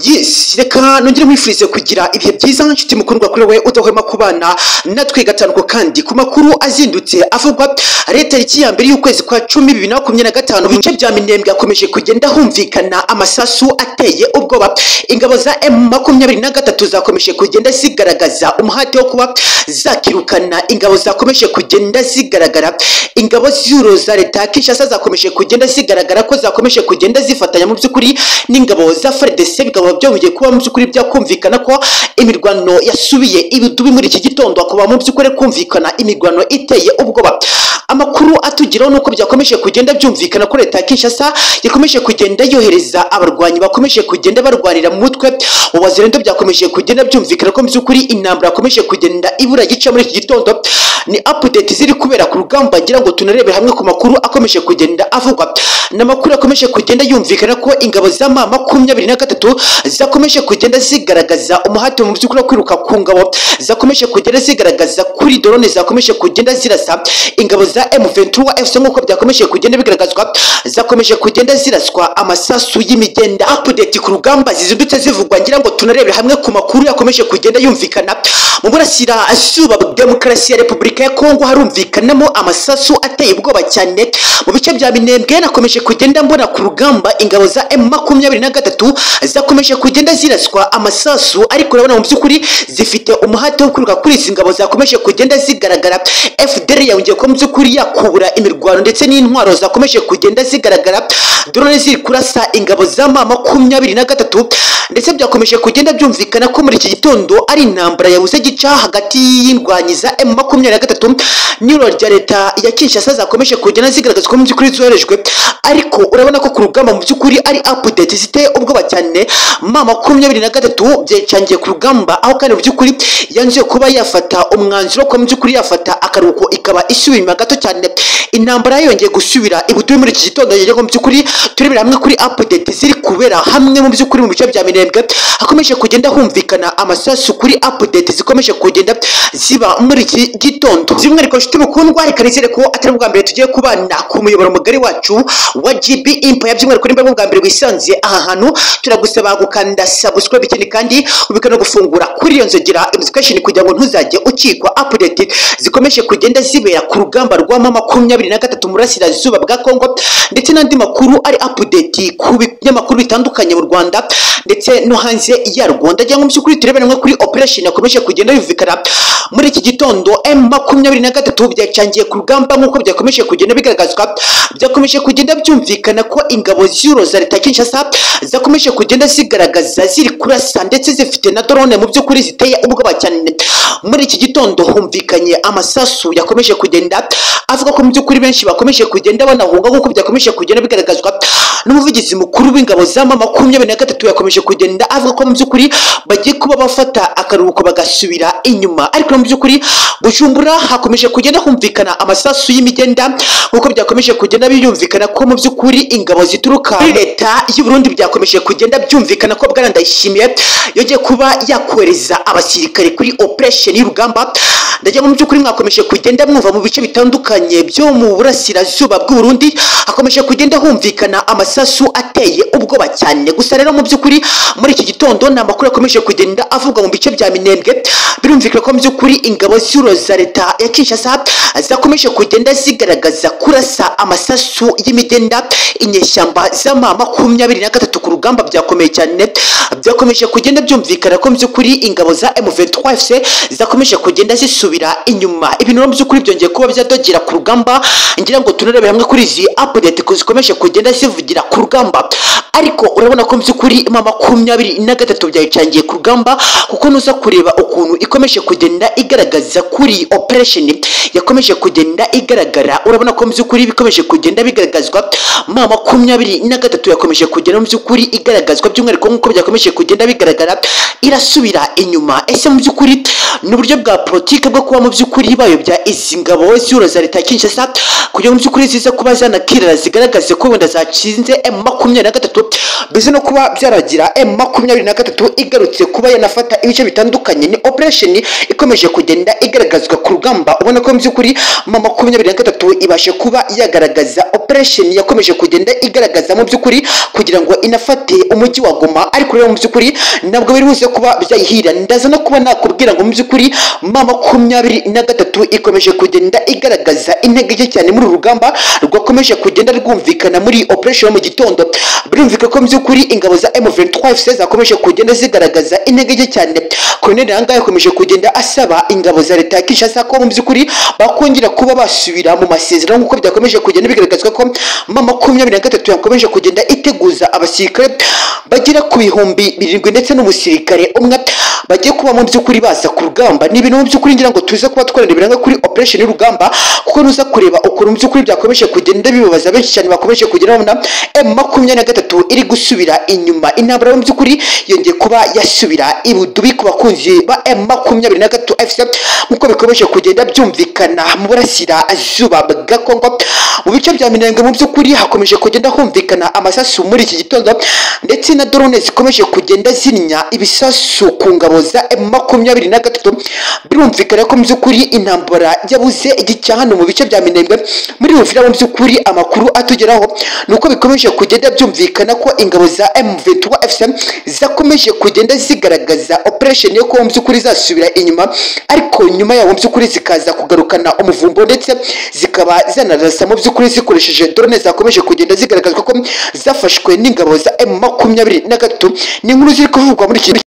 Yes, reka nongere nkwifurize kugira ibihe byiza nshuti mukundwa kuri wowe udahwema kubana natwe gatanuko kandi ku makuru azindutse avugwa ari tariki ya mbere y'ukwezi kwa 10 2025. Bice bya Minembwe akomeje kugenda humvikana amasasu ateye ubwoba. Ingabo za M23 zakomeje kugenda zigaragaza umuhate wo kuba zakirukana ingabo zakomeje kugenda zigaragara. Ingabo z'uro za leta Kinshasa zakomeje kugenda zigaragara ko zakomeje kugenda zifatanya mu by'ukuri n'ingabo za FARDC, bikaba byongeye kuba mu by'ukuri byakumvikana ko imirwano yasubiye ibidubi muri iki gitondo, kuba mu by'ukuri kumvikana imirwano iteye ubwoba. Amakuru atugiraho nuko byakomeje kugenda byumvikana ko leta ya Kinshasa yakomeje kugenda yohereza abarwanyi bakomeje kugenda barwanira mu mutwe wa Wazalendo. Byakomeje kugenda byumvikana ko mu by'ukuri intambara yakomeje kugenda ibura gica muri iki gitondo. Ni update ziri kubera ku rugamba, ngira ngo tunarebe hamwe ku makuru akomeje kugenda avugwa. N'amakuru akomeje kugenda yumvikana ko ingabo za M23 zakomeje kugenda zigaragaza umuhate mu by'ukuri kwiruka ku ngabo zakomeje kugenda zigaragaza kuri drone zakomeje kugenda zirasa ingabo za M23 FC, nkuko byakomeje kugenda bigaragazwa zakomeje kugenda ziraswa amasasu y'imigenda. Update ku rugamba zizindutse zivugwa, ngira ngo tunarebere hamwe ku makuru yakomeje kugenda yumvikana mu burasirazuba bwa demokarasi ya Repubulika ya Kongo. Harumvikanamo amasasu ateye ubwoba cyane mu bice bya Minembwe. Nakomeje kugenda mbona ku rugamba ingabo za M23 zakomeje kugenda ziraswa amasasu, ariko urabona mu by'ukuri zifite umuhate wo kwiruka kuri izi ngabo zakomeje kugenda zigaragara. FDR yongeye ko mu by'ukuri yakubura imirwano ndetse n'intwaro zakomeje kugenda zigaragara, drone ziri kurasa ingabo za M23, ndetse byakomeje kugenda byumvikana ko muri iki gitondo ari intambara yabuze gica hagati y'indwanyi za M23 n'iro rya leta ya Kinshasa zakomeje kugenda zigaragazwa mu by'ukuri zoherejwe. Ariko urabona ko ku rugamba mu by'ukuri ari update ziteye ubwoba cyane. M23 byecangiye ku rugamba, aho kandi mu by'ukuri yanzuye kuba yafata umwanzuro ko mu by'ukuri yafata akaruhuko ikaba isubira inyuma gato cyane. Intambara yongeye gusubira ibutuye muri iki gitondo. Yego mu by'ukuri turebera hamwe kuri update ziri kubera hamwe mu by'ukuri mu bice bya Minembwe hakomeje kugenda humvikana amasasu kuri update zikomeje kugenda ziba muri iki gitondo. By'umwihariko nshuti mukundwa, reka nizere ko atari ubwa mbere tugiye kubana ku muyoboro mugari wacu wa GB Empire. By'umwihariko nimba ubwa mbere wisanze aha hantu, turagusaba gukanda subscribe ikindi kandi ubika no gufungura kuri iyo nzogera notification kugira ngo ntuzajye ukikwa update zikomeje kugenda zibera ku rugamba rwa M23 murasirazuba bwa Kongo, ndetse n'andi makuru ari update ku binyamakuru bitandukanye mu Rwanda ndetse no hanze ya Rwanda. Cyangwa mu by'ukuri turebere hamwe kuri operation yakomeje kugenda yumvikana muri iki gitondo. M23 byacangiye ku rugamba nk'uko byakomeje kugenda bigaragazwa, byakomeje kugenda byumvikana ko ingabo z'uro za leta Kinshasa zakomeje kugenda zigaragaza ziri kurasa ndetse zifite na drone mu by'ukuri ziteye ubwoba cyane. Muri iki gitondo humvikanye amasasu yakomeje kugenda avuga ko mu by'ukuri benshi bakomeje kugenda banahunga, nk'uko byakomeje kugenda bigaragazwa n'umuvugizi mukuru w'ingabo za M23 yakomeje kugenda avuga ko mu by'ukuri bagiye kuba bafata akaruhuko bagasubira inyuma. Ariko mu by'ukuri Bujumbura hakomeje kugenda humvikana amasasu y'imigenda, nk'uko byakomeje kugenda biyumvikana ko mu by'ukuri ingabo zituruka muri leta y'u Burundi byakomeje kugenda byumvikana ko Bwana Ndayishimiye yongeye kuba yakohereza abasirikare kuri operation y'urugamba. Ndagira ngo mu by'ukuri mwakomeje kugenda mwumva mu bice bitandukanye byo mu burasirazuba bw'u Burundi hakomeje kugenda humvikana amasasu ateye ubwoba cyane. Gusa rero mu by'ukuri muri iki gitondo ni amakuru yakomeje kugenda avugwa mu bice bya Minembwe. Birumvikana ko mu by'ukuri ingabo z'uro za leta ya Kinshasa zakomeje kugenda zigaragaza kurasa amasasu y'imigenda inyeshyamba za M23 ku rugamba. Byakomeye cyane, byakomeje kugenda byumvikana ko mu by'ukuri ingabo za M23 FC zakomeje kugenda zisubira inyuma. Ibintu mu by'ukuri byongeye kuba byadogera ku rugamba. Ngira ngo tunarebe hamwe kuri izi update zikomeje kugenda zivugira ku rugamba. Ariko urabona ko mu by'ukuri M23 byayicangiye ku rugamba, kuko nuza kureba ukuntu ikomeje kugenda igaragaza kuri operation yakomeje kugenda igaragara, urabona ko mu by'ukuri bikomeje kugenda bigaragazwa. M23 yakomeje kugenda mu by'ukuri igaragazwa by'umwihariko nk'uko byakomeje kugenda bigaragara irasubira inyuma. Ese mu by'ukuri Ni uburyo bwa politike bwo kuba mu by'ukuri bayobya izi ngabo z'ihuriro za leta ya Kinshasa kugira ngo mu by'ukuri zize kuba zanakirira zigaragaze ko wenda zakinze M23, bize no kuba byaragira M23 igarutse kuba yanafata ibice bitandukanye. Ni operation ikomeje kugenda igaragazwa ku rugamba, ubona ko mu by'ukuri M23 ibashe kuba yagaragaza operation yakomeje kugenda igaragaza mu by'ukuri kugira ngo inafate umujyi wa Goma, ariko rero mu by'ukuri ntabwo biri buze kuba byayihira. Ndaza no kuba nakubwira ngo mu by'ukuri M23 ikomeje kugenda igaragaza intege nke cyane muri rugamba rwakomeje kugenda rwumvikana muri operation mu gitondo. Birumvikana ko mu by'ukuri ingabo za M23 FC zakomeje kugenda zigaragaza intege nke cyane. Colonel Nangaa yakomeje kugenda asaba ingabo za leta ya Kinshasa ko mu by'ukuri bakongera kuba basubira mu masezerano, nk'uko byakomeje kugenda bigaragazwa ko M23 yakomeje kugenda iteguza abasirikare bagera ku 7,000 ndetse n'umusirikare umwe bagiye kuba mu by'ukuri baza ku rugamba. Ni ibintu mu by'ukuri ngira ngo tuze kuba twarebera kuri operation y'urugamba, kuko nuza kureba ukuntu mu by'ukuri byakomeje kugenda bibabaza benshi cyane bakomeje kugenda babona M23 iri gusubira inyuma. Intambara mu by'ukuri yongeye kuba yasubira ibudubi ku bakunzi ba M23 FC, nkuko bikomeje kugenda byumvikana mu burasirazuba bwa Kongo. Mu bice bya Minembwe mu by'ukuri hakomeje kugenda humvikana amasasu muri iki gitondo, ndetse na drone zikomeje kugenda zinya ibisasu ku ngabo za M23. Birumvikana ko mu by'ukuri intambara yabuze igicya hano mu bice bya Minembwe muri Uvira. Mu by'ukuri amakuru atugeraho nuko bikomeje kugenda byumvikana ko ingabo za M23 FC zakomeje kugenda zigaragaza operation yo ko mu by'ukuri zasubira inyuma, ariko nyuma yawo mu by'ukuri zikaza kugarukana umuvumbo, ndetse zikaba zanarasa mu by'ukuri zikoresheje drone zakomeje kugenda zigaragazwa ko zafashwe n'ingabo za M23. Ni inkuru ziri kuvugwa muri iki